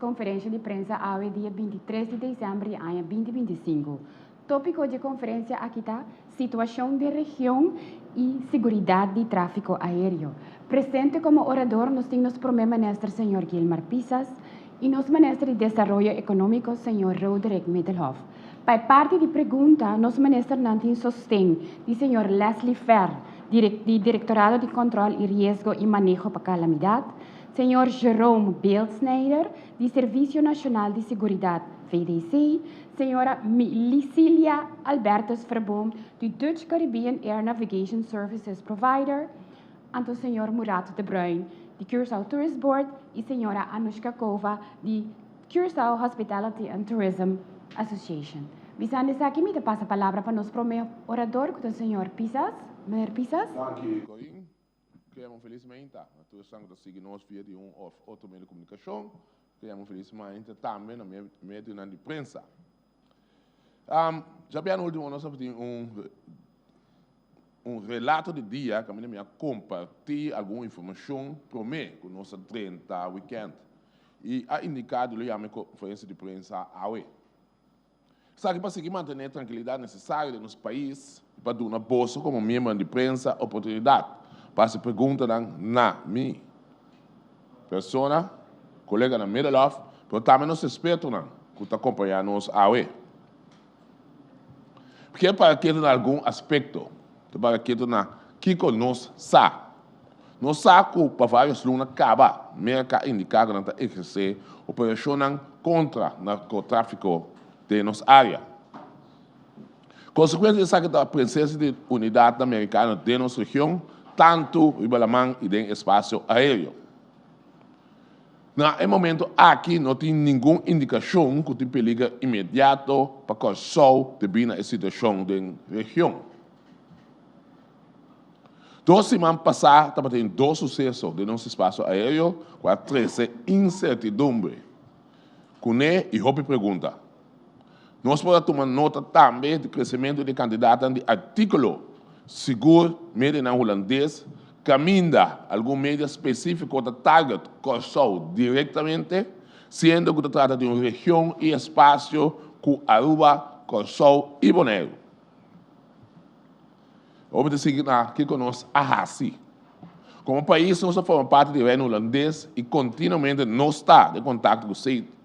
konferensia di prensa awe dia 23 di desèmber di aña 2025. Tópiko di konferensia aki ta situashon di region i seguridat di tráfiko aéreo. Presente komo orador nos tin nos promé minister señor Gilmar Pisas i nos minister di Desaroyo Ekonómiko señor Roderick Middelhof. Pa parti di pregunta, nos ministernan tin sosten di señor Leslie Fer, di Direktorado di Kontrol i Riesgo i Maneho pa Kalamidat, señor Jerome Beeldsnijder, di Servisio Nashonal di Seguridat, VDC, señora Licilia Albertus Verboom, di Dutch Caribbean Air Navigation Services Provider, anto señor Murat de Bruin, di Curaçao Tourist Board, i señora Anushka Kova, di Curaçao Hospitality and Tourism Association. Bisando esaki, mi ta pasa palabra pa nos promé orador, ku señor Pisas. Meneer Pisas. Danki, Corinne. Ke un felis mainta. Tur esnan ku ta sigui nos via di un òf otro medio di komunikashon. Ke un felis mainta tambe na medio di prensa. Djabièrnè último nos tabatin un relato di dia ku mi a kompartí algun informashon promé ku nos a drenta weekend. I a indiká di lo yama konferensia di prensa awe. Esaki pa sigui mantené trankilidat nesesario den nos pais i pa duna boso komo miembronan di prensa oportunidat pa hasi preguntanan na mi persona, koleganan Middelhof, pero tambe nos ekspertonan ku ta kompañá nos awe. Mi kier para ketu na algun aspekto, ta para ketu na kiko nos sa. Nos sa ku pa vários luna kaba Merka a indiká ku nan ta ehersé operashonnan kontra narkotráfiko den nos área. Konsekuensia di esaki ta presensia di unidatnan merikano den nos region, tantu riba laman i den espasio aéreo. Na e momento aki no tin ningun indikashon ku tin peliger inmediato pa Kòrsou debí na e situashon den region. 2 siman pasá tabatin dos suseso den nos espasio aéreo ku a trese insertidumbre kuné i hopi pregunta. Nos por a tuma nota tambe di kresementu di kantidatnan di artíkulo, sigur medianan hulandes, kaminda algun media spesífiko ta target Kòrsou direktamente, siendo ku ta trata di un region i espasio ku Aruba, Kòrsou i Boneiru. Hopi ta sigui na kiko nos a hasi. Komo pais nos a forma parti di Reino Hulandes i kontinuamente nos ta den kontakto ku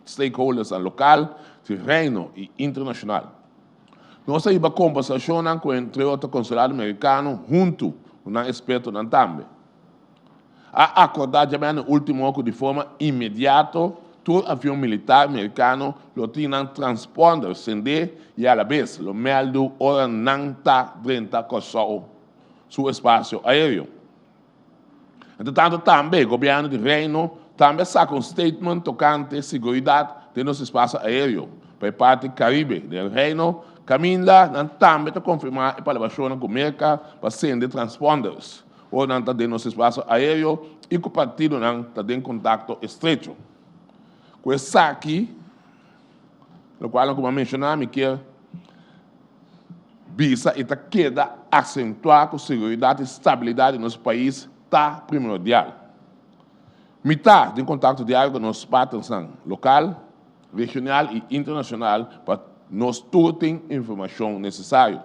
stakeholdersnan lokal, di Reino i internashonal. Nos a hiba kombersashonnan ku entre otro Konsulado Merikano huntu ku nan ekspertonan tambe. A akordá djabièrnè último ku di forma inmediato tur avion militar merikano lo tin nan transponder sendé i alabes lo mèldu ora nan ta drenta Kòrsou su espasio aéreo. Entretanto tambe gobièrnu di Reino tambe a saka un statement tokante siguridat den nos espasio aéreo pa e parti Karibe den Reino kaminda nan tambe ta konfirmá e palabrashonnan ku Merka pa sende transponders ora nan ta den nos espasio aéreo i ku partidonan ta den kontakto estrecho. Ku esaki, lokual ku mi a menshoná, mi kier bisa i ta keda aksentuá ku seguridat i stabilidat di nos pais ta primordial. Mi ta den kontakto diario ku nos partnersnan lokal, regional i internashonal pa nos tur tin informashon nesesario.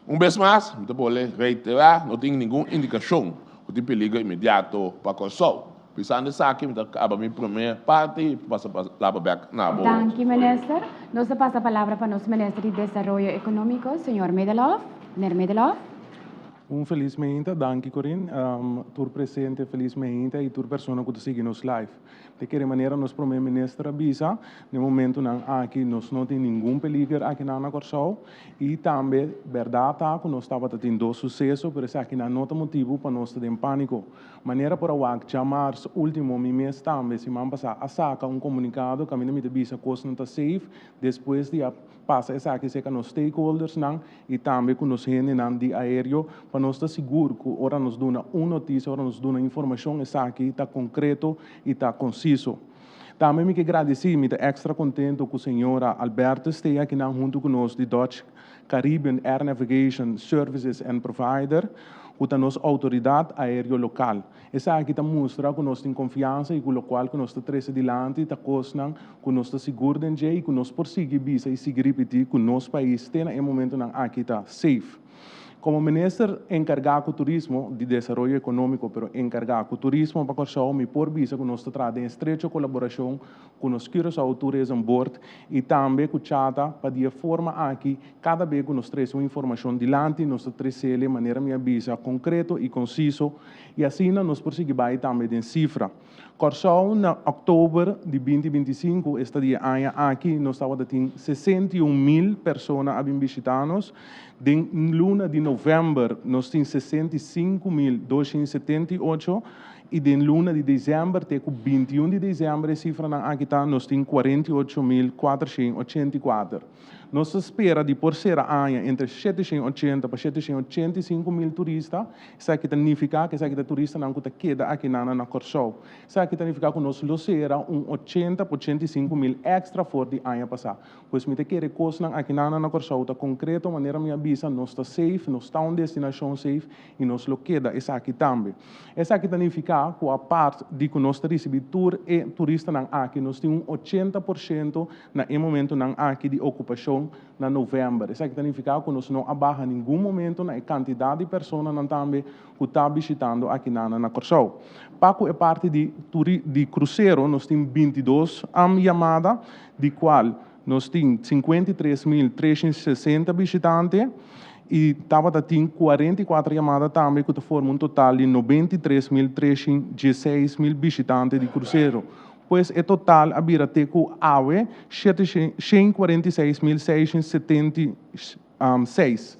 Un bes mas, mi ta bolbe reiterá, no tin ningun indikashon ku tin peliger inmediato pa Kòrsou. Pisando esaki, mi ta kaba mi promé parti i pasa palabra bèk na bo. Danki, Minister. Nos ta pasa palabra pa nos Minister di Desaroyo Ekonómiko, señor Middelhof. Meneer Middelhof. Un felis meinta. Danki, Corinne. Tur presente felis meinta i tur persona ku ta sigui nos live. Di kere manera nos Prome Minister a bisa, den momentunan aki nos no tin ningun peliger akinan na Kòrsou i tambe bèrdat ta ku nos tabata tin dos suseso pero esakinan no ta motibu pa nos ta den pániko. Manera por a wak djamars último mi mes tambe siman pasá a saka un komunikado kaminda mi ta bisa kosnan ta safe despues di a pasa esaki serka nos stakeholdersnan i tambe ku nos hendenan di aereo pa nos ta sigur ku ora nos duna un notisia, ora nos duna informashon esaki ta konkreto i ta konsiso. Tambe mi ke gradisí, mi ta èkstra kontentu ku señora Albertus ta akinan huntu ku nos di Dutch Caribbean Air Navigation Services and Provider. ku ta nos outoridat aéreo lokal. Esaki ta mustra ku nos tin konfiansa i ku lokual ku nos ta trese dilanti ta kosnan ku nos ta sigur den dje i ku nos por sigui bisa i sigui ripití ku nos pais te na e momentunan aki ta safe. Komo minister enkargá ku turismo, di desaroyo ekonómiko pero enkargá ku turismo pa Kòrsou, mi por bisa ku nos ta traha den estrecho kolaborashon ku nos Curaçao Tourism Board i tambe ku CHATA pa di e forma aki kada be ku nos trese un informashon dilanti nos ta tresele manera mi a bisa konkreto i konsiso i asina nos por sigui bai tambe den sifra. Kòrsou na òktober di 2025, esta di e aña aki, nos tabata tin 61.000 persona a bin bishitá nos. Den luna di novèmber nos tin 65.278 i den luna di desèmber te ku 21 di desèmber e sifranan aki ta nos tin 48.484. Nos ta spera di por sera aña entre 780 pa 785.000 turista. Esaki ta nifiká ku esaki ta turistanan ku ta keda akinan na Kòrsou. Esaki ta nifiká ku nos lo sera un 80 pa 85.000 èkstra for di aña pasá. Pues mi ta kere kosnan akinan na Kòrsou ta konkreto, manera mi a bisa, nos ta safe, nos ta un destinashon safe i nos lo keda esaki tambe. Esaki ta nifiká ku apart di ku nos ta risibí tur e turistanan aki, nos tin un 80% na e momentonan aki di okupashon na novèmber. Esaki ta nifiká ku nos no a baha ningun momento na e kantidat di personanan tambe ku ta bishitando akinan na Kòrsou. Pa ku e parti di di krusero nos tin 22 yamada, di kual nos tin 53.360 bishitante i tabata tin 44 yamada tambe ku ta forma un total di 93.316 mil bishitante di krusero. Pues e total a bira te ku awe 746.676.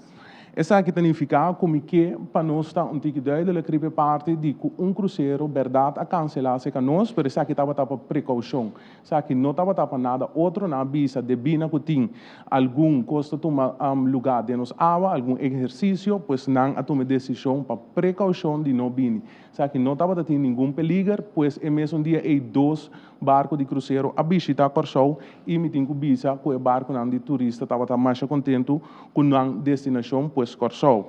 Esaki ta nifiká ku mi ke pa nos ta un tiki duidelijk riba e parti di ku un krusero bèrdat a kanselá serka nos, pero esaki tabata pa prekoushon. Esaki no tabata pa nada otro. Nan a bisa debí na ku tin algun kos ta tuma lugá den nos awa, algun ehersisio, pues nan a tuma e desishon pa prekoushon di no bini. Esaki no tabata tin ningun peliger, pues e mesun dia ei dos barco di crucero a bishita Corsou y mi tin cu bisa cu e barconan di turista tabata masha contento cu nan destinacion, pues Corsou.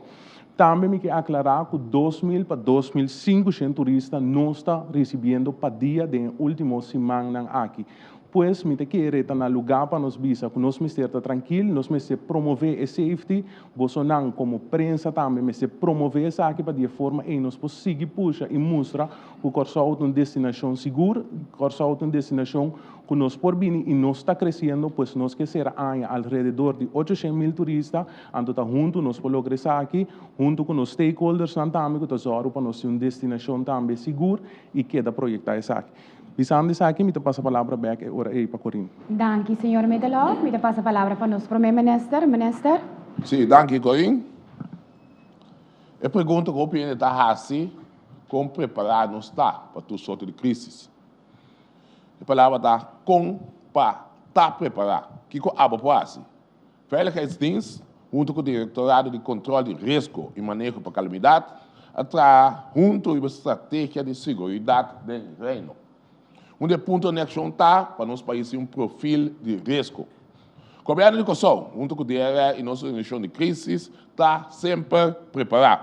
Tambe mi ke aclara cu 2000 pa 2500 turista nos ta ricibiendo pa dia den e ultimo simannan aki. Pues mi ta kere ta na lugá pa nos bisa ku nos mester ta trankil, nos mester promové e safety, bosonan komo prensa tambe mester promové esaki pa di e forma ei nos por sigui pusha i mustra ku Kòrsou ta un destinashon sigur, Kòrsou ta un destinashon ku nos por bini i nos ta kresiendo, pues nos ke sera aña alrededor di 800.000 turista, anto ta huntu nos por logra esaki, huntu ku nos stakeholdersnan tambe ku ta zòru pa nos tin un destinashon tambe sigur i keda proyektá esaki. Bisando esaki mi ta pasa palabra bek e ora ei pa Corinne. Danki, señor Middelhof. Mi ta pasa palabra pa nos prome minister. Minister. Sí, danki, Corinne. E pregunta ku hopi hende ta hasi, kon prepará nos ta pa tur sorto di krísis? E palabra ta kon pa ta prepará. Kiko abo por hasi? Veiligheidsdienst, huntu ku Direktorado di Kontrol di Riesgo i Maneho pa Kalamidat, a traha huntu riba strategia di siguridat den Reino. Un di e puntonan di akshon ta pa nos pais tin un profil di riesgo. Gobièrnu di Kòrsou, huntu ku DRR i nos organisashon di krísis, ta semper prepará.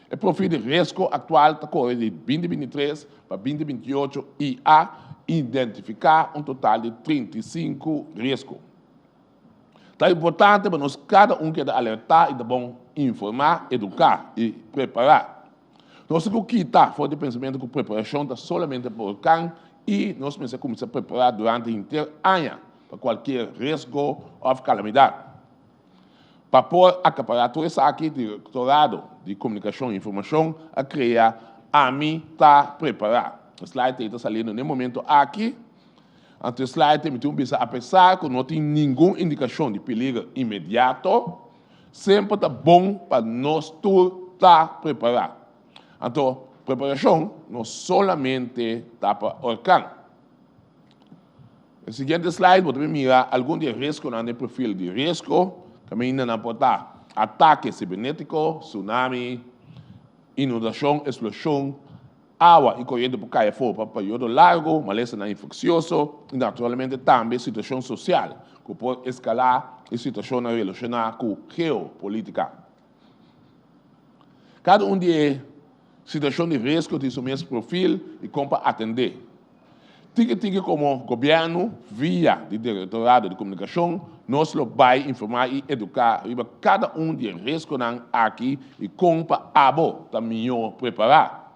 E profil di riesgo aktual ta kore di 2023 pa 2028 i a identifiká un total di 35 riesgo. Ta importante pa nos kada un keda alertá i ta bon informá, eduká i prepará. Nos tin ku kita for di pensamentu ku preparashon ta solamente pa orkan i nos mester kuminsá prepará durante henter aña pa kualkier riesgo òf kalamidat. Pa por akapará tur esaki, Direktorado di Komunikashon i Informashon a krea Ami Ta Prepará. E slide ei ta saliendo n'e momento aki. Anto e slide mi tin un bisa apesar ku no tin ningun indikashon di peliger inmediato, semper ta bon pa nos tur ta prepará. Anto preparashon no solamente ta pa orkan. E siguiente slide bo ta bin mira algun di e riesgonan den profil di riesgo kaminda nan por ta atake sibernetiko, tsunami, inundashon, eksploshon, Awa i koriente por kai afó pa periodo largu, malesanan infeksioso i naturalmente tambe situashon sosial ku por eskalá i situashonnan relashoná ku geopolítika. Kada un di e situashon di riesgo tin su mes profil i kon pa atendé. Tiki tiki komo gobièrnu via di Direktorado di Komunikashon nos lo bai informá i eduká riba kada un di e riesgonan aki i kon pa abo ta mihó prepará.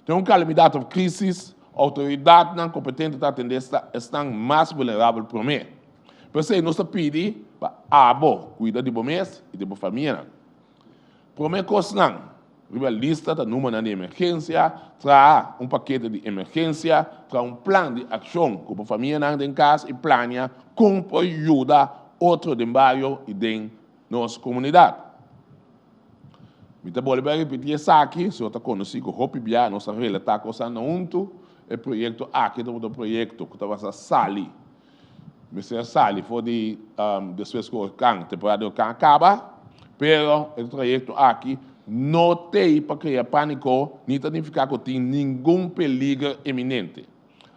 Den un kalamidat òf krísis, outoridatnan kompetente ta atendé esnan mas vulnerabel promé. P'esei nos ta pidi pa abo kuida di bo mes i di bo famianan. Promé kosnan riba lista ta numbernan di emergensia, traha un pakete di emergensia, traha un plan di akshon ku bo famianan den kas i plania kon por yuda otro den bario i den nos komunidat. Mi ta bolbe a ripití esaki, si bo ta konosí ku hopi bia nos a relatá kosnan huntu, e proyekto aki tabata un proyekto ku tabata sali Mester a sali for di despues ku orkan, temporada di orkan a kaba, pero e trayekto aki no t'ei pa krea pániko ni ta nifiká ku tin ningun peliger eminente.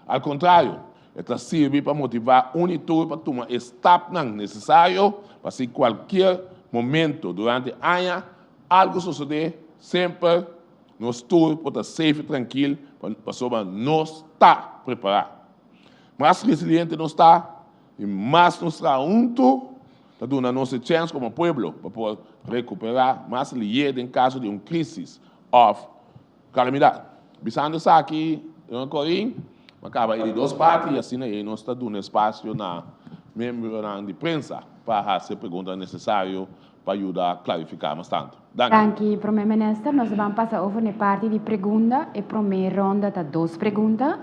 Al kontrario, e ta sirbi pa motivá un i tur pa tuma e stapnan nesesario pa si kualkier momento durante aña algu sosodé, semper nos tur por ta safe i trankil pasobra nos ta prepará. Mas resiliente nos ta i mas nos traha huntu, ta duna nos e chèns komo pueblo pa por rekuperá mas lihé den kaso di un krísis òf kalamidat. Bisando esaki, Señor Corin, mi a kaba e di dos parti i asina ei nos ta duna espasio na miembronan di prensa pa hasi e preguntanan nesesario pa yuda klarifiká mas tantu. Danki. Danki, Prome Minister. Nos ban pasa over na e parti di pregunta. E prome ronda ta dos pregunta.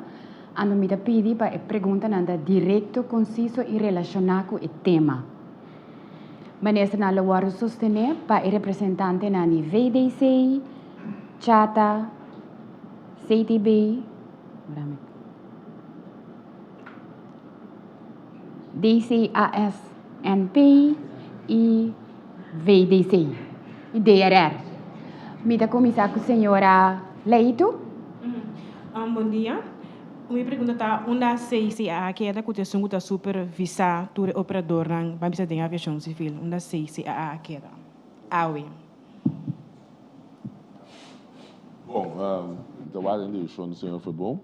Ando mi ta pidi pa e preguntanan ta direkto, konsiso i relashoná ku e tema. Ministernan lo wòrdu sostené pa e representantenan di VDC, Chata, CTB, DCASNP i VDC i DRR. Mi ta kuminsá ku señora Leito. Bon dia. Mi pregunta ta unda CCAA keda ku ta esun ku ta supervisá tur e operadornan ban bisa den aviashon sivil? Unda CCAA keda awe? Bon, mi ta wak den direkshon di señor Verboom.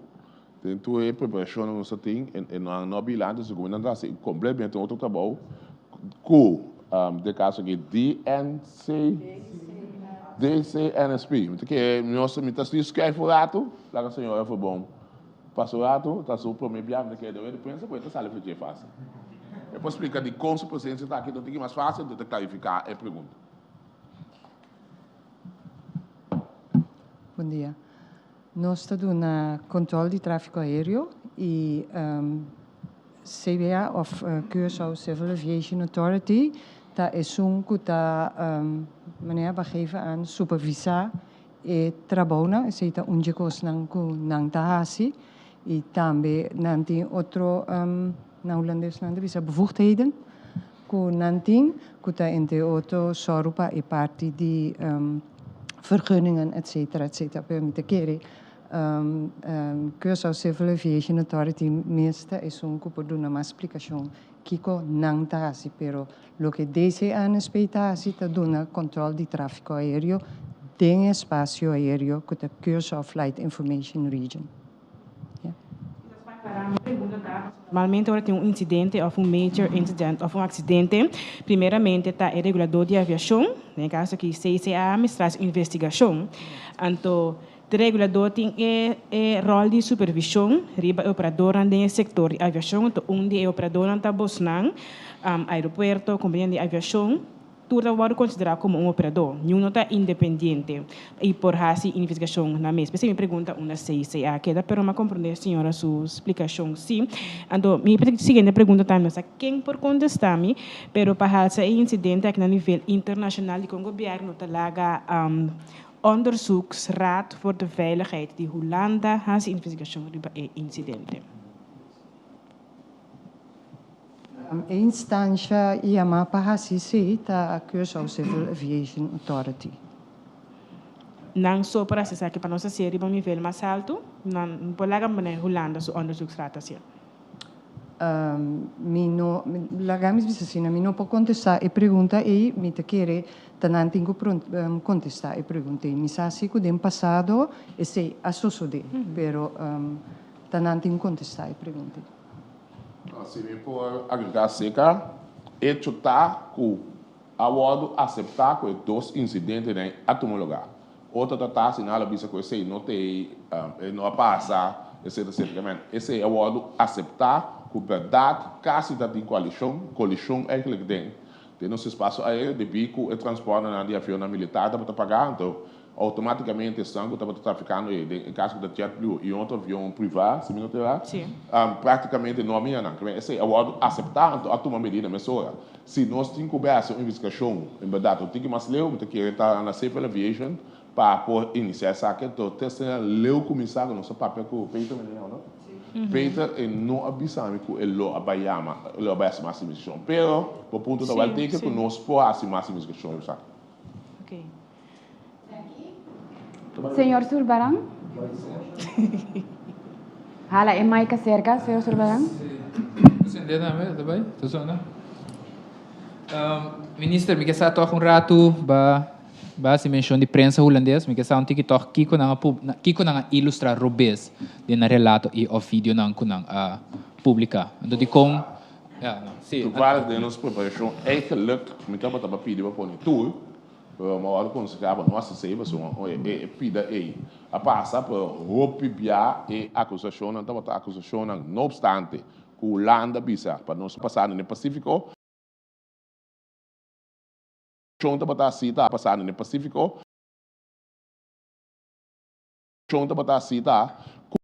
Den tur e preparashonnan nos a tin, e nan no a bira antes, segun nan ta hasi kompletamente un otro trabou ku den kaso aki DNC, DCNSP. Mi ta kere nos, mi ta skùif un ratu, laga señora Verbon pasa un ratu, ta su prome biaha, mi ta kere den rueda di prensa, ku e ta sali for dje fásil. E por splika dikon su presensia ta aki, ta un tiki mas fásil, anto ta klarifiká e pregunta. Bon dia. Nos ta duna control di trafico aereo y CBA of Curaçao Civil Aviation Authority ta esun cu ta manera pa geven aan supervisa e trabounan, esey ta un dje cosnan cu nan ta haci y tambe nan tin otro na Hulandes nan ta bisa bevoegdheden cu nan tin cu ta entre otro sòru pa e parti di vergunningen etcetera etcetera pero mi ta kere Curaçao Civil Aviation Authority mes ta esun cu por duna mas splicacion kico nan ta haci pero loke DCANSP ta haci ta duna control di trafico aereo den e espacio aereo cu ta Curaçao Flight Information Region. Normalmente ora tin un incidente of un major incident of un accidente, primeramente ta e regulador di aviacion, den e caso aki CCA, mester haci un investigacion. Anto e regulador tin e e rol di supervision riba e operadornan den e sector di aviacion. Anto un di e operadornan ta bosnan, aeropuerto, compania di aviacion. Tur ta wòrdu konsiderá komo un operadó. Niun no ta independiente i por hasi investigashon nan mes. P'esei mi pregunta unda CCA keda, pero mi a komprondé señora su splikashon sí. Anto mi siguiente pregunta ta, mi no sa ken por kontestá mi, pero pa halsa e insidente aki na nivel internashonal dikon gobièrnu ta laga Onderzoeksraad voor de Veiligheid di Hulanda hasi investigashon riba e insidente? E instansha yamá pa hasi esei ta Curaçao Civil Aviation Authority. Nan so por hasi esaki pa nos hasié riba un nivel mas haltu? Nan no por laga manera Hulanda su onderzoeksraad hasié? Mi no, laga mi bisa asina, mi no por kontestá e pregunta ei, mi ta kere ta nan tin ku kontestá e pregunta ei. Mi sa si ku den pasado esei a sosodé, pero ta nan tin ku kontestá e pregunta ei. Si mi por agregá aserka, echo ta ku a wòrdu aseptá ku e dos insidentenan a tuma lugá. Otro ta ta si nan lo bisa ku esei no ta e no a pasa, etcetera, etcetera. Men, esei a wòrdu aseptá ku bèrdat kasi ta tin koalishon, kolishon eigenlijk den den nos espasio aéreo debí ku e transportenan di avionnan militar tabata pagá, anto outomátikamente esnan ku tabata trafikando ei, den e kaso ku ta JetBlue i otro avion privá, si mi no ta erá, práktikamente no a mira nan. Men, esei a wòrdu aseptá, anto a tuma medida mesora. Si nos tin ku bai hasi un investigashon, en bèrdat un tiki mas leu, mi ta kere ta na Civil Aviation pa por inisiá esaki. Anto te asina leu kuminsá ku nos a papia ku Peter, mi ta yama no? Peter e no a bisa mi ku e lo a bai yama, e lo a bai hasi mas investigashon. Pero bo punto ta wèl teken ku nos por hasi mas investigashon riba esaki. Señor Sulbaran. Hala e mic acerca, señor Sulbaran. Sende tambe, ta bai? Ta sona? Minister, mi ke sa tòg un ratu ba ba hasi menshon di prensa hulandes. Mi ke sa un tiki tòg kiko nan a pub kiko nan a ilustrá robes den nan relato i òf videonan ku nan a publiká. Anto dikon ya no si. Toevallig den nos preparashon eigenlijk mi tabata pa pidi pa pone tur. Pero mi a wòrdu konsehá pa no hasi esei pasobra e pida ei a pasa, pero hopi bia e akusashonnan tabata akusashonnan no opstante ku Hulanda bisa pa nos pasa den e Pasífiko. Tabata hasi ta pasa den e Pasífiko. Tabata hasi ta ku.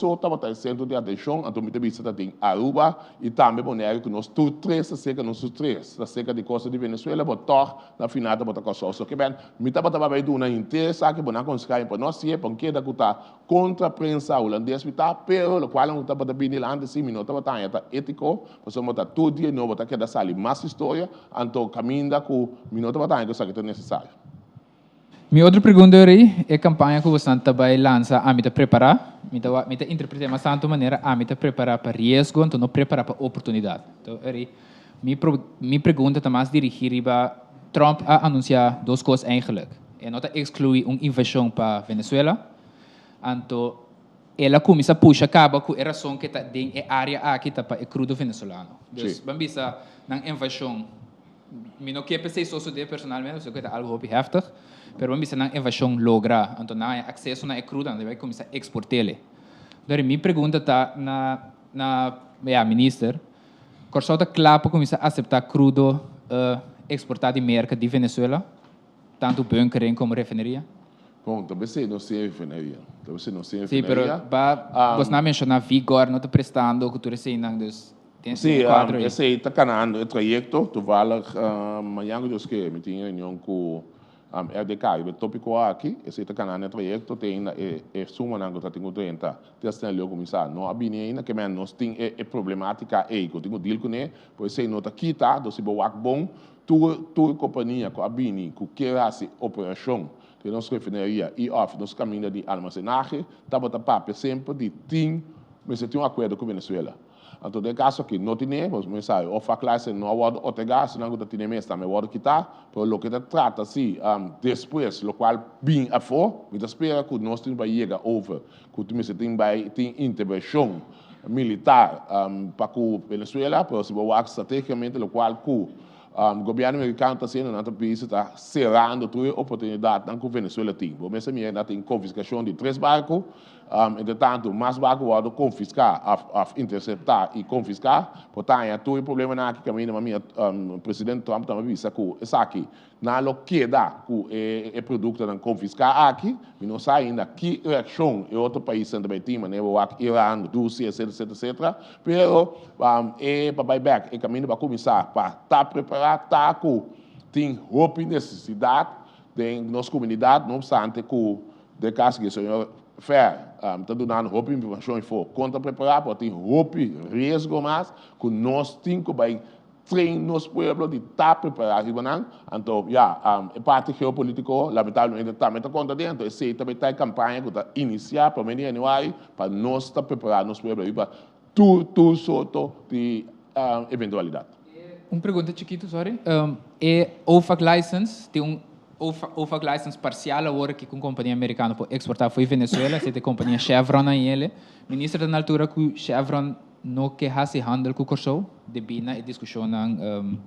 So tabata e centro di atencion, anto mi ta bisa ta den Aruba y tambe Bonaire cu nos tur tres ta cerca, nos tur tres ta cerca di costa di Venezuela, bo toch na final tabata Corsou. So ke ben, mi tabata babia duna henter esaki, bo nan aconseha mi pa no haci'e, pa keda cu ta contra prensa Hulandes mi ta, pero locual nan tabata bini dilanti si mi no tabata haña ta etico, pasobra bo ta tur dia nobo ta keda sali mas historia, anto caminda cu mi no tabata haña cu esaki ta necesario. Mi otro pregunta ori, e campaña cu bosan ta bay lansa ami ta prepara? Mi ta mi ta interprete mas tanto manera ami ta prepara pa riesgo anto no prepara pa oportunidad. Anto ori mi mi pregunta ta mas dirigi riba Trump a anuncia dos cos eigenlijk. E no ta exclui un invasion pa Venezuela anto el a cuminsa pusha caba cu e rason cu e ta den e area aki ta pa e crudo venezolano. Dus ban bisa nan invasion Mi no ke p'esei sosodé personalmente, pasobra ku e ta algu hopi heftig, pero bo bisa nan evashon logra, anto nan haña akseso na e krudo, nan ta bai kuminsá eksport'é. Dor mi pregunta ta na na ya minister, Kòrsou ta kla pa kuminsá aseptá krudo eksportá di Merka di Venezuela, tantu bunkering komo refineria? Bon, ta besei nos tin refineria. Ta besei nos tin Sí, pero refineria. ba bosnan a menshoná Vigor no ta prestando ku tur eseinan, dus Den Sí, e kuadro ei. esei ta kanando e trayekto. Toevallig mañan ku Dios ke mi tin reunion ku RDK riba e topiko aki. Esei ta kanando e trayekto te ainda e e sumanan ku ta tin ku drenta te asina leu kuminsá no a bini ainda. Ke men nos tin e e problematika ei ku tin ku deal kuné, por esei no ta kita. Entonces si bo wak bon tur tur kompania ku a bini ku kier hasi operashon den nos refineria i òf nos kaminda di almasenahe tabata papia semper di tin mester tin un akuerdo ku Venezuela. Anto den kaso aki no tine, pues mi sa of a clase no a wordo otorga, asina ku ta tine mes tambe a wordo kita, pero loke ta trata si despues lokual bin afo, mi ta spera ku nos tin bai yega over ku mester tin bai tin intervenshon militar pa ku Venezuela, pero si bo wak strategicamente lokual ku Gobierno Mericano ta haciendo nan ta bisa ta cerando tur e oportunidadnan cu Venezuela tin. Bo mester mira nan tin confiscacion di tres barco, entre tanto mas barco wordo confisca of intercepta y confisca, por ta haña tur e problemanan aki caminda ma mira Presidente Trump tambe bisa cu esaki nan lo keda cu e productonan confisca aki. Mi no sa ainda ki reaccion e otro paisnan ta bay tin, manera bo wak Iran, Rusia, etcetera, etcetera, etcetera. Pero e pa bay bek, e caminda pa cuminsa pa ta prepara ta cu tin hopi necesidad den nos comunidad, no obstante cu den caso di señor Fer ta dunando hopi informacion y for con ta prepara, pero tin hopi riesgo mas cu nos tin cu bay. train nos pueblo di ta prepará riba nan. Anto, ya, e parti geopolítiko lamentablemente tambe ta konta den. Anto esei tambe ta e kampaña ku ta inisiá promé di yanüari pa nos ta prepará nos pueblo riba tur tur sorto di eventualidat. Un pregunta chikitu, sorry. E OFAC license, tin un OFAC license parcial awor aki cu un compania americano por exporta fo'i Venezuela, esey ta e compania Chevron a yele. Minister ta na altura cu Chevron no ke haci handel cu Corsou debi na e discusionnan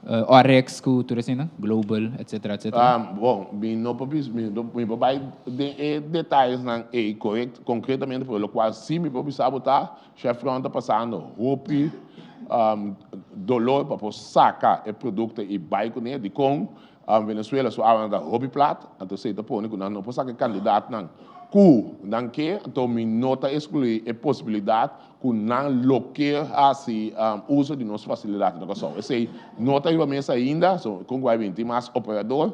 Oryx cu tur eseynan, Global, etcetera, etcetera. Bon, mi no por bisa, mi no mi por bay den e detayesnan ey corect, concretamente, pero locual si mi por bisa bo ta, Chevron ta pasando hopi dolor pa por saca e producto y bay cune. Dicon? Venezuela su awanan ta hopi plat, anto esey ta pone cu nan no por saca e candidatnan cu nan ke, anto mi no ta exclui e posibilidad cu nan lo ke haci uso di nos facilidad na Kòrsou. Esey no ta riba mesa ainda, so con cu a bin tin mas operador,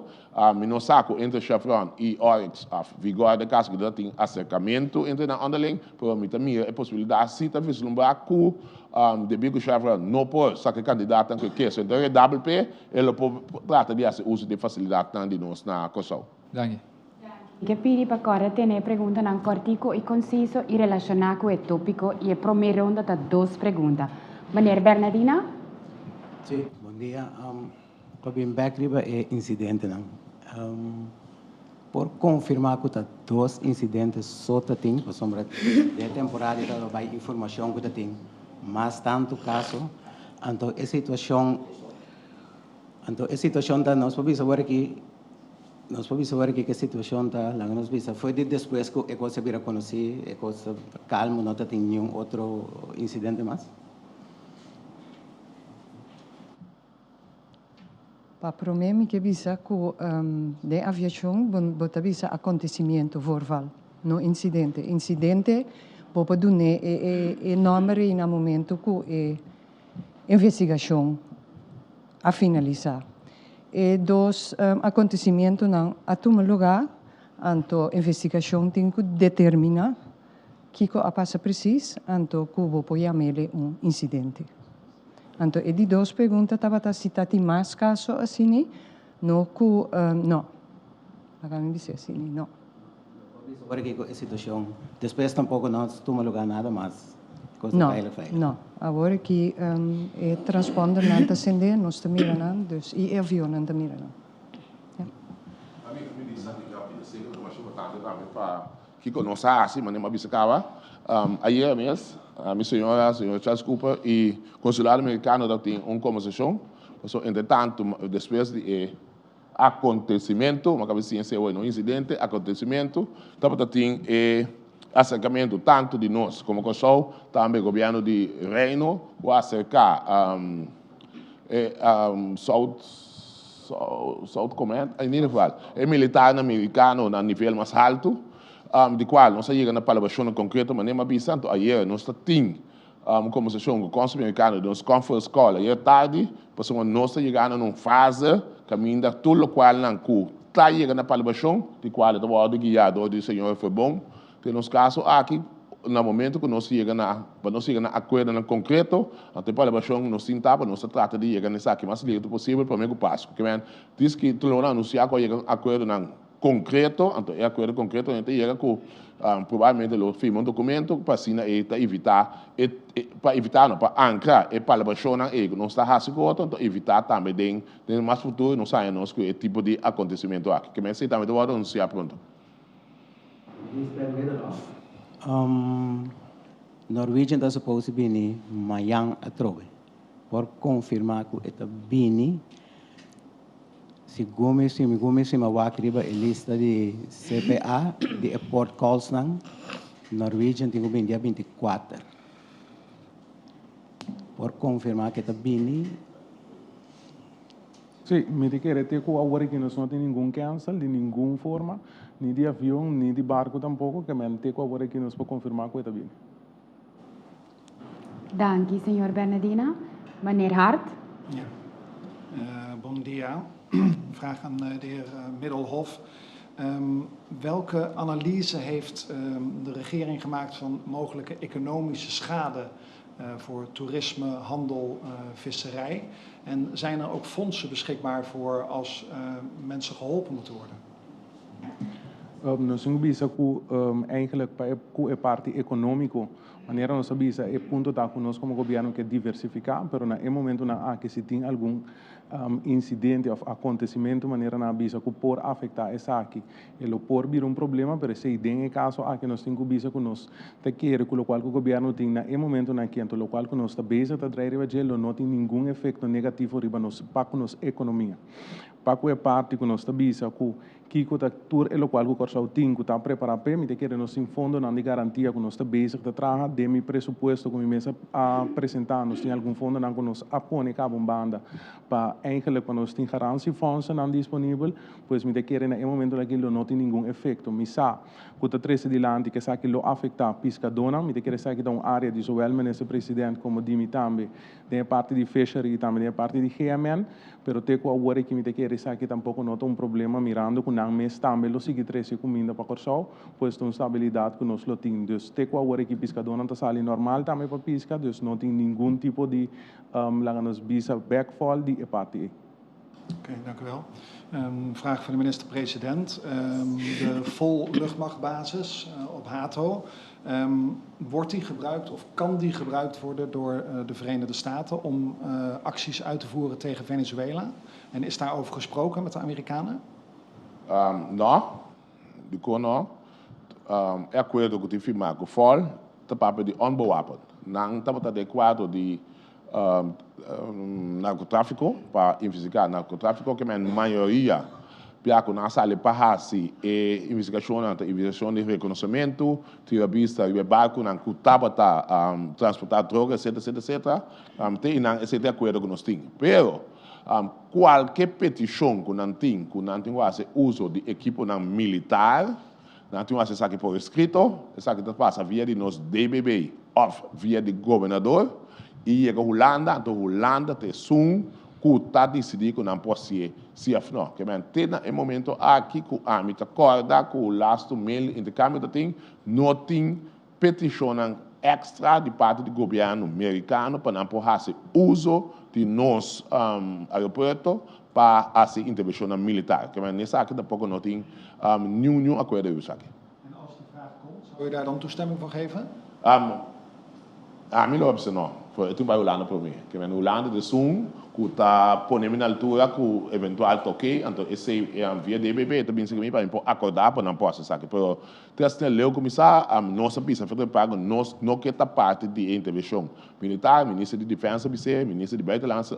mi no sa cu entre Chevron y Oryx of Vigor den caso cu ta tin acercamento entre nan onderling, pero mi ta mira e posibilidad si ta vislumbra cu debi cu Chevron no por saca e candidatnan cu e ke, so enton e WP E lo por trata di hasi uso di e fasilidatnan di nos na Kòrsou. Danki. Mi ke pidi pa kòrda tene e preguntanan kòrtiku i konsiso i relashoná ku e tópiko i e promé ronda ta dos pregunta. Meneer Bernadina. Sí, bon dia. Pa bin bèk riba e insidentenan, por konfirmá ku ta dos insidente so ta tin? Pasobra den e temporada ta bai informashon ku ta tin mas tantu kaso. Anto e situashon, anto e situashon ta, nos por bisa awor aki, nos por bisa awor aki ku e situashon ta, laga nos bisa, for di despues ku e kos a bira konosí, e kos ta kalmo, no ta tin niun otro insidente mas. Pa promé mi ke bisa ku den aviashon bo ta bisa akontesimiento, voorval, no insidente. Insidente bo por dun'é e nòmber ei na momento ku e investigashon a finalisá. E dos akontesimientonan a tuma lugá, anto investigashon tin ku determiná kiko a pasa presis, anto ku bo por yam'é un insidente. Anto e di dos pregunta tabata si ta tin mas caso asini, no cu no. Laga mi bisa asini, no. Por bisa ora ki cu e situacion despues tampoco no tuma lugar nada mas cos No, no. Awor aki e transpondernan ta sende, nos ta mira nan, dus y e avionnan ta mira nan. Ya. Ami mi di sa mi a pidi seker informacion importante tambe pa Kiko nos a hasi? Manera mi a bisa kaba, ayera mes mi señora, señor Charles Cooper i konsulado merikano tabatin un kombersashon. Pasobra entre tantu, despues di e akontesimentu, mi a kaba di siña esei awor, no insidente, akontesimentu, tabata tin e aserkamentu tantu di nos komo Kòrsou, tambe gobièrnu di Reino ku a aserká e South South Command, in ieder geval e militarnan merikano na nivel mas haltu, di kual nos a yega na palabrashonnan konkreto manera mi a bisa. Anto ayer nos ta tin un kombersashon ku konsul merikano di nos conference call ayer tardi, pasobra nos ta yegando na un fase kaminda tur lokualnan ku ta yega na palabrashon, di kual e ta wòrdu guiá dor di señor Verbon, Den nos kaso aki, na momento ku nos yega na, pa nos yega na akuerdonan konkreto, anto e palabrashon ku nos tin ta pa nos ta trata di yega na esaki mas lirto posibel promé ku Pasku. Ke men, diski Tulona a anunsiá ku a yega akuerdonan konkreto, anto e akuerdo konkreto nan ta yega ku probablemente lo firma un dokumento pa asina e ta evitá e, pa evitá no, pa ankra e palabrashonnan ei ku nos ta hasi ku otro, anto evitá tambe den den mas futuro nos haña nos ku e tipo di akontesimentu aki. Ke men esei tambe ta wòrdu anunsiá pronto. Minister Middelhof, Norwegian ta supose bini mayan atrobe. Por konfirmá ku e ta bini? Segun mi segun mi sima wak riba e lista di CPA di e port callsnan, Norwegian tin ku bini dia 24. Por konfirmá ku e ta bini? Sí, mi ta kere te ku awor aki nos no tin ningun cancel di ningun forma, ni di avion, ni di barku tampoko, ke men te ku awor aki nos por konfirmá ku e ta bini. Danki, señor Bernadina. Meneer Hart. Ja. Bon dia. Een vraag aan de heer Middelhof. Welke analyse heeft de regering gemaakt van mogelijke economische schade voor toerisme, handel, visserij? En zijn er ook fondsen beschikbaar voor als mensen geholpen moeten worden? Nos tin ku bisa ku eigenlijk pa ku e parti ekonómiko, manera nos a bisa, e punto ta ku nos komo gobièrnu ke diversifiká, pero na e momentunan aki si tin algun insidente òf akontesimentu manera nan a bisa ku por afektá esaki, e lo por bira un problema, pero esei den e kaso aki nos tin ku bisa ku nos ta kere ku lokual ku gobièrnu tin na e momentunan aki, anto lokual ku nos ta bezig ta drai riba dje lo no tin ningun efekto negativo riba nos pa ku nos ekonomia. Pa ku e parti ku nos ta bisa ku Kiko ta tur e lokual ku Kòrsou tin ku ta prepará p'e? Mi ta kere nos tin fondonan di garantia ku nos ta bezig ta traha. Den mi presupuesto ku mi mes a presentá nos tin algun fondonan ku nos a pone kaba un banda pa eigenlijk pa nos tin garantiefondsennan disponibel. Pues mi ta kere na e momentonan aki lo no tin ningun efekto. Mi sa ku ta trese dilanti ku esaki lo afektá piskadónan. Mi ta kere esaki ta un área di zowel Minister President komo di mi tambe den e parti di fishery i tambe den e parti di GMN. Pero te ku awor aki mi ta kere esaki tampoko no ta un problema mirando ku nan mes tambe lo sigui trese kuminda pa Kòrsou, pues ta un stabilidat ku nos lo tin. Dus te ku awor aki piskadónan ta sali normal tambe pa piska, dus no tin ningun tipo di laga nos bisa backfall di e parti ei. Oké, dank u wel. Een vraag voor de minister-president. De vol luchtmachtbasis op Hato. Wordt die gebruikt of kan die gebruikt worden door de Verenigde Staten om acties uit te voeren tegen Venezuela? En is daarover gesproken met de Amerikanen? No, dikon no? E akuerdo ku tin firmá ku fol ta papia di onbewapend. Nan tabata den kuadro di narkotráfiko, pa investigá narkotráfiko, ke men mayoria bia ku nan a sali pa hasi e investigashonnan ta investigashon di rekonosementu, tira bista riba e barkunan ku tabata transportá droga, etcetera, etcetera, etcetera. Te einan esei ta e akuerdo ku nos tin. Pero kualke petishon ku nan tin ku nan tin ku hasi uso di ekiponan militar, nan tin ku hasi esaki por eskrito, esaki ta pasa via di nos DBB òf via di gobernador i yega Hulanda, anto Hulanda ta esun ku ta disidí ku nan por hasié si òf nò. Ke men te na e momento aki ku ami ta kòrda ku lastu mail interkambio ta tin, no tin petishonnan èkstra di parti di gobièrnu merikano pa nan por hasi uso di nos aeropuerto pa hasi intervenshonnan militar. Ke men esaki tampoko no tin niun niun akuerdo riba esaki. En als die vraag komt, zou u daar dan toestemming voor geven? Ami lo a bisa no, for e tin bai Hulanda promé. Ke men Hulanda ta esun ku ta pone mi na altura ku eventual ta oke, anto esei via DBB ta bin serka mi pa mi por akordá pa nan por hasi esaki. Pero te asina leu ku mi sa, nos a bisa Federal Pago nos no ke ta parti di e intervenshon militar, minister di defensa a bis'é, minister di buitenlandse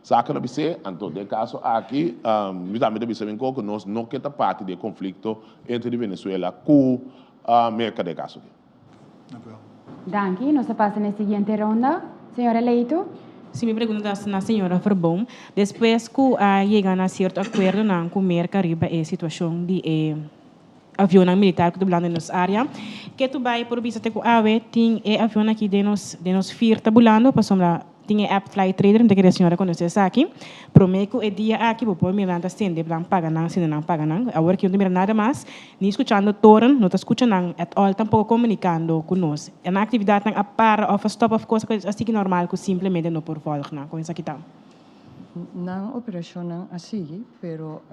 zaken a bis'é, anto den e kaso aki mi tambe ta bisa mi ku nos no ke ta parti di e konflikto entre di Venezuela ku Merka den e kaso aki. Dank u wel. Danki. Nos ta pasa na e siguiente ronda. Señora Leito. Si mi pregunta ta na señora Verboom, despues ku a yega na sierto akuerdonan ku Merka riba e situashon di e avionnan militar ku ta bulando den nos área, ke tu bai por bisa te ku awe tin e avion aki den nos den nos fir ta bulando pasobra Tin e app Flight Trader, mi ta kere señora konosé esaki. Promé ku e dia aki bo por mira nan ta sende nan paga nan, sende nan paga nan. Awor aki no ta mira nada mas, ni skuchando toren, no ta skucha nan at all, tampoko komunikando ku nos. E nan aktividatnan a para òf a stòp òf kos a sigui normal ku simplemente no por vòlg nan. Kon esaki ta? Nan operashonnan a sigui, pero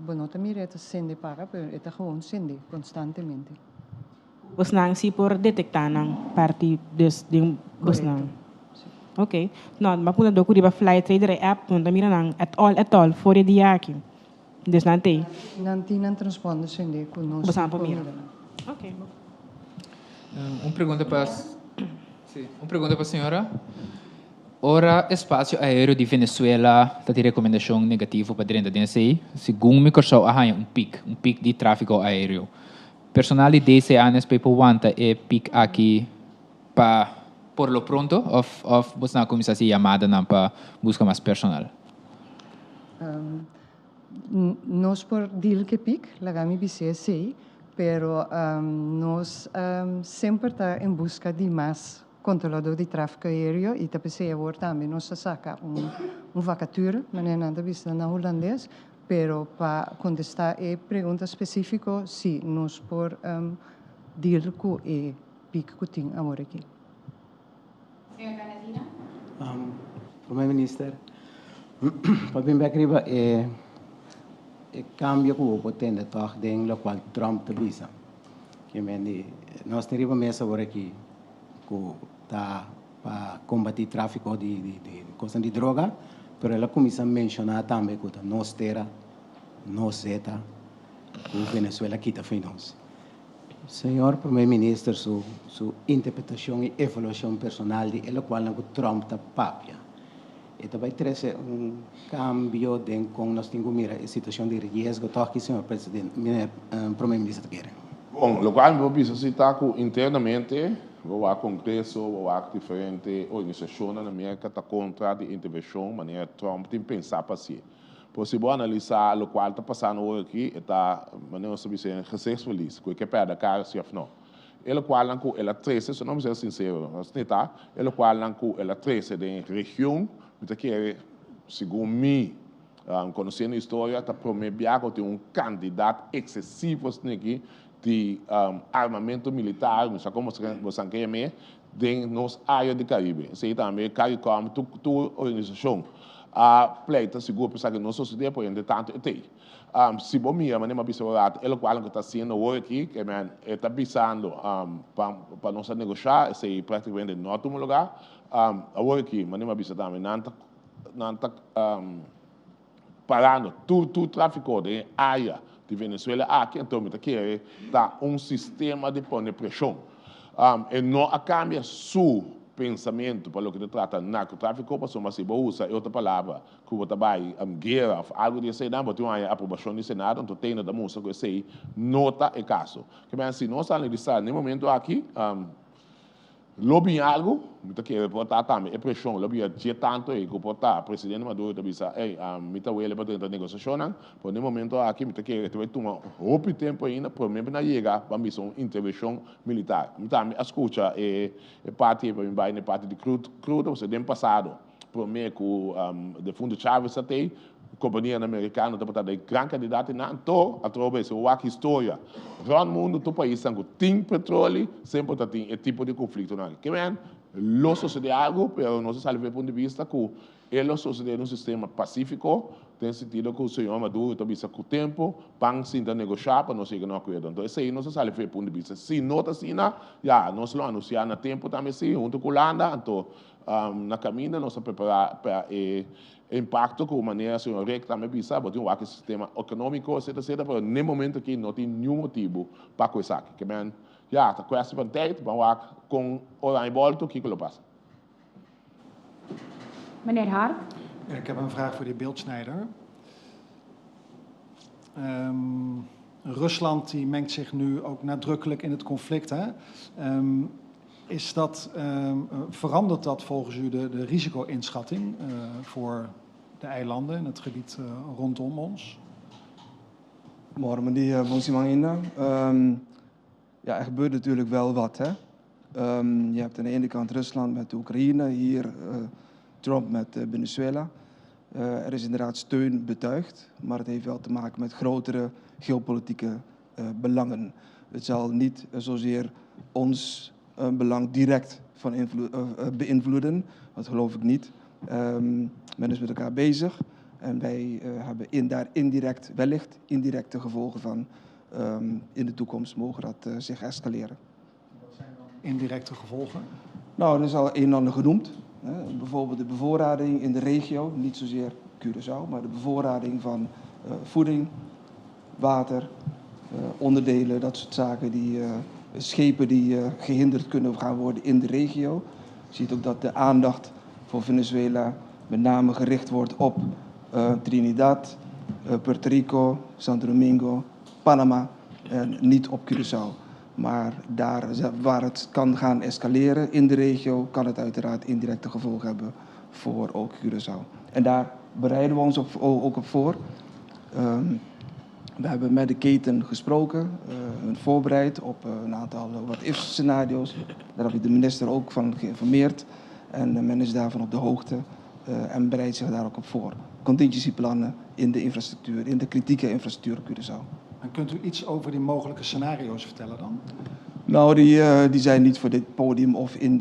bo no ta mira e ta sende paga, pero e ta gewoon sende konstantemente. Bosnan si por detektá nan parti dus den bosnan. Korekto, si. Ok. No, mi a punta dor ku riba Flight Radar e app no ta mira nan at all at all for e dia aki. Dus nan t'ei. Nan tin nan transponder sende ku nos Bosnan por mira. nan. Ok. Un pregunta pa, si, un pregunta pa señora. Ora espasio aéreo di Venezuela ta tin rekomendashon negativo pa drenta den esei, segun mi Kòrsou a haña un pik, un pik di tráfiko aéreo. Personal di DCA NSP por wanta e piek aki pa por lo pronto of of boso nan a cuminsa haci yamadanan pa busca mas personal? Nos por deal cu e piek, laga mi bisa esey, pero nos semper ta en busca di mas controlador di trafico aereo y ta pesey awor tambe nos a saca un vacature, manera nan ta bisa na Hulandes, Pero pa kontestá e pregunta spesífiko, sí, nos por deal ku e pik ku tin awor aki. Señor Bernardina. Prome Minister, pa bin bek riba e e cambio cu bo por tende toch den locual Trump ta bisa. Ke men di nos tin riba mesa awor aki cu ta pa combati trafico di di di cosnan di droga, pero el a cuminsa menciona tambe cu ta nos tera, nos zeta, cu Venezuela kita fo'i nos. Señor Prome Minister su su interpretacion y evaluacion personal di e locualnan cu Trump ta papia, e ta bay trece un cambio den con nos tin cu mira e situacion di riesgo toch ki señor President, meneer Prome Minister ta kere? Bon, locual mi por bisa si ta cu internamente bo wak Congreso, bo wak diferente organisacionnan na Merca ta contra di intervencion manera Trump tin pensa pa hacié. Por si bo analisá lokual ta pasando awor aki, e ta, manera nos ta bisa, un gezichtsverlies, ku e ke pèrdè kara si òf no. E lokualnan ku el a trese, so nos mester sinsero, nos ni ta, e lokualnan ku el a trese den region, mi ta kere, segun mi, konosiendo historia, ta promé bia ku tin un kantidat eksesivo asina aki di armamento militar, mi sa komo boso ke yam'é, den nos área di Karibe. Esei tambe CARICOM, tur organisashon a pleita sigur pa esaki no sosodé, por entre tanto e tei. Si bo mira manera mi a bisa bo rato, e lokual ku ta hasiendo awor aki, ke men e ta bisando pa nos a negoshá, esei praktikamente no a tuma lugá. Awor aki, manera mi a bisa tambe, nan ta parando tur tráfiko den e área di Venezuela aki, anto mi ta kere ta un sistema di pone preshon. E no a kambia su pensamentu pa loke ta trata narkotráfiko, pasobra si bo usa e otro palabra ku bo ta bai guera òf algu di esei, bo tin un haña aprobashon di Senado, anto te no ta mustra ku esei no ta e kaso. Ke men si nos analisá na e momento aki, lo bin algu, mi ta kere por ta tambe e preshon, lo bin dje tantu ei ku por ta presidente Maduro ta bisa, "Ey, mi ta wele pa drenta negosiashonnan," pero na e momento aki mi ta kere ta bai tuma hopi tempu ainda promé pa nan yega pa bisa un intervenshon militar. Mi tambe a skucha e parti ei pa mi bai na e parti di crudo, pasobra den pasado promé ku defunto Chavez a tei, kompanianan amerikano tabata den gran kantidat einan, anto atrobe si bo wak historia rònt mundu tur paisnan ku tin petroli semper ta tin e tipo di konfliktonan aki. Ke men lo sosodé algu, pero nos a sali for e punto di bista ku e lo sosodé den un sistema pasífiko, den sentido ku señor Maduro ta bisa ku tempu ban sinta negoshá pa nos yega na un akuerdo. Anto esei nos a sali for e punto di bista. Si no ta asina, ya, nos lo anunsiá na tempu tambe si, huntu ku Hulanda, anto na kaminda nos a prepará pa e impakto ku manera señor Rick tambe bisa, bo tin wak e sistema ekonómiko, etcetera, etcetera, pero n'e momento aki no tin niun motibu pa ku esaki. Ke men, ya, ta kwesti van tijd, ban wak kon oranje bòltu, kiko lo pasa. Meneer Hart. Ja, ik heb een vraag voor de heer Beeldsnijder. Rusland die mengt zich nu ook nadrukkelijk in het conflict. Hè? Verandert dat volgens u de risico-inschatting voor de eilanden en het gebied rondom ons? Morgen, meneer Bonsimanginda. Ja, er gebeurt natuurlijk wel wat. Hè? Je hebt aan de ene kant Rusland met de Oekraïne, hier Trump met Venezuela. Er is inderdaad steun betuigd, maar het heeft wel te maken met grotere geopolitieke belangen. Het zal niet zozeer ons belang direct van beïnvloeden, dat geloof ik niet. Men is met elkaar bezig en wij hebben daar indirect, wellicht indirecte gevolgen van. In de toekomst mogen dat zich escaleren. Wat zijn dan indirecte gevolgen? Nou, er is al een en ander genoemd. Hè. Bijvoorbeeld de bevoorrading in de regio, niet zozeer Curaçao, maar de bevoorrading van voeding, water, onderdelen, dat soort zaken, die schepen die gehinderd kunnen gaan worden in de regio. Je ziet ook dat de aandacht voor Venezuela met name gericht wordt op Trinidad, Puerto Rico, Santo Domingo, Panama en niet op Curaçao. Maar daar waar het kan gaan escaleren in de regio, kan het uiteraard indirecte gevolgen hebben voor ook Curaçao. En daar bereiden we ons ook op voor. We hebben met de keten gesproken, voorbereid op een aantal what-if scenario's. Daar heb ik de minister ook van geïnformeerd. En men is daarvan op de hoogte en bereidt zich daar ook op voor. Contingencyplannen in de infrastructuur, in de kritieke infrastructuur op Curaçao. En kunt u iets over die mogelijke scenario's vertellen dan? Nou, die zijn niet voor dit podium of in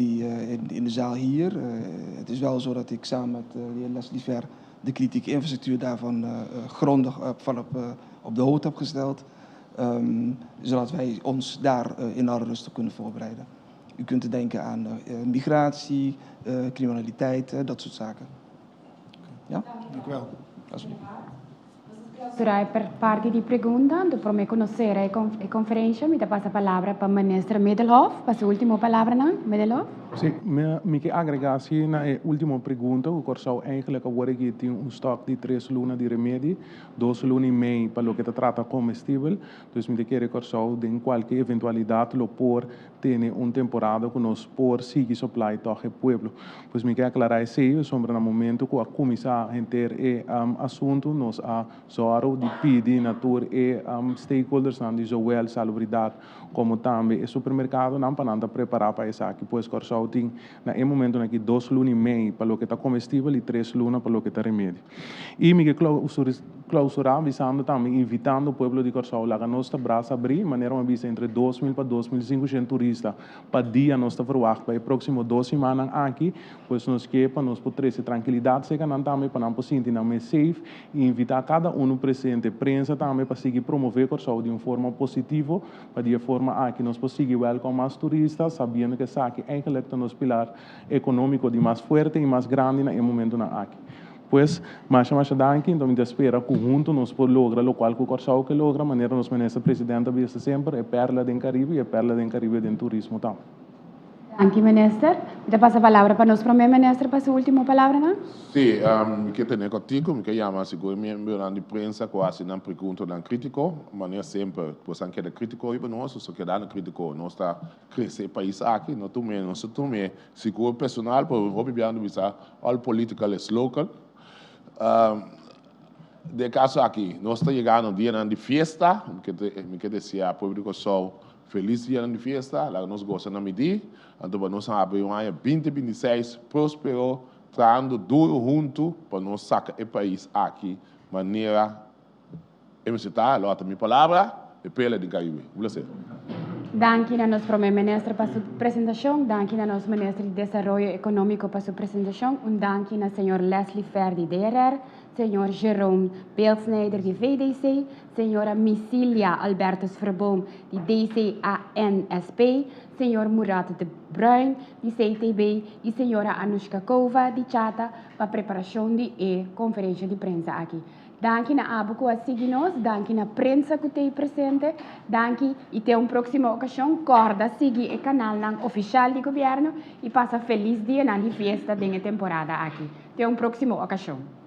de zaal hier. Het is wel zo dat ik samen met de heer Leslie Ver de kritieke infrastructuur daarvan grondig van op de hoogte heb gesteld, zodat wij ons daar in alle rust op kunnen voorbereiden. U kunt denken aan migratie, criminaliteit, dat soort zaken. Ja? Dank u wel. Alsjeblieft. Durai per parte di pregunta, do prome conoscere e conferenza, mi passa palabra pa minister Middelhof, pa su último palabranan, Middelhof. Si, mi ke agregá asina na e último pregunta, ku Kòrsou eigenlijk awor aki tin un stock di 3 luna di remedi, 2 luna i mei pa loke ta trata komestibel. Dus mi ta kere Kòrsou den kualke eventualidat lo por tene un temporada ku nos por sigui supply toch e pueblo. Pues mi ke aklará esei, sobre na momento ku a kuminsá henter e asuntu, nos a sòru di pidi na tur e stakeholders nan di zowel salubridat komo tambe e supermerkadonan pa nan ta prepará pa esaki. Pues Kòrsou tin na e momento aki 2 luna i mei pa loke ta komestibel i 3 luna pa loke ta remedi. I mi ke klousurá bisando tambe, invitando pueblo di Kòrsou, laga nos ta brasa habrí, manera mi a bisa, entre 2.000 pa 2.500 turista pa dia nos ta verwacht pa e próksimo 2 siman aki, pues nos ke pa nos por trese trankilidat serka nan tambe, pa nan por sinti nan mes safe i invitá kada un presente, prensa tambe, pa sigui promové Kòrsou di un forma positivo, pa di forma aki nos por sigui welcome mas turista, sabiendo ku esaki eigenlijk ta nos pilar ekonómiko di mas fuerte i mas grandi na e momentonan aki. Pues, masha masha danki, anto mi ta spera ku huntu nos por logra lokual ku Kòrsou ke logra, manera nos minister presidente a bisa semper, e perla den Karibe i e perla den Karibe den turismo tambe. Danki, minister. Mi ta pasa palabra pa nos promé minister pa su último palabranan. Si, mi ke tene kòrtiku, mi ke yama sigur miembronan di prensa ku hasi nan preguntanan krítiko, manera semper, boso a keda krítiko riba nos, boso keda krítiko, nos ta krese e pais aki, no tum'é, no ta tum'é sigur personal, pero hopi biaha nos bisa all political is local. Den kaso aki, nos ta yegando dianan di fiesta, mi ke deseá pueblo di Kòrsou felis dianan di fiesta, laga nos gosa na midí, anto pa nos habri un aña 2026 próspero, trahando duro huntu pa nos saka e pais aki manera e mester ta. Lòt mi palabra, e perla di Karibe. Un plaser. Danki na nos promé minister pa su presentashon, danki na nos minister di Desaroyo Ekonómiko pa su presentashon, un danki na señor Leslie Fer di DRR, señor Jerome Beeldsnijder di VDC, señora Misilia Albertus Verboom di DCANSP, señor Murat de Bruin di CTB i señora Anushka Kova di CHATA pa preparashon di e konferensia di prensa aki. Danki na abo ku a sigui nos, danki na prensa ku t'ei presente, danki i te un próksimo okashon. Kòrda sigui e kanalnan ofisial di gobièrnu i pasa felis dianan di fiesta den e temporada aki. Te un próksimo okashon.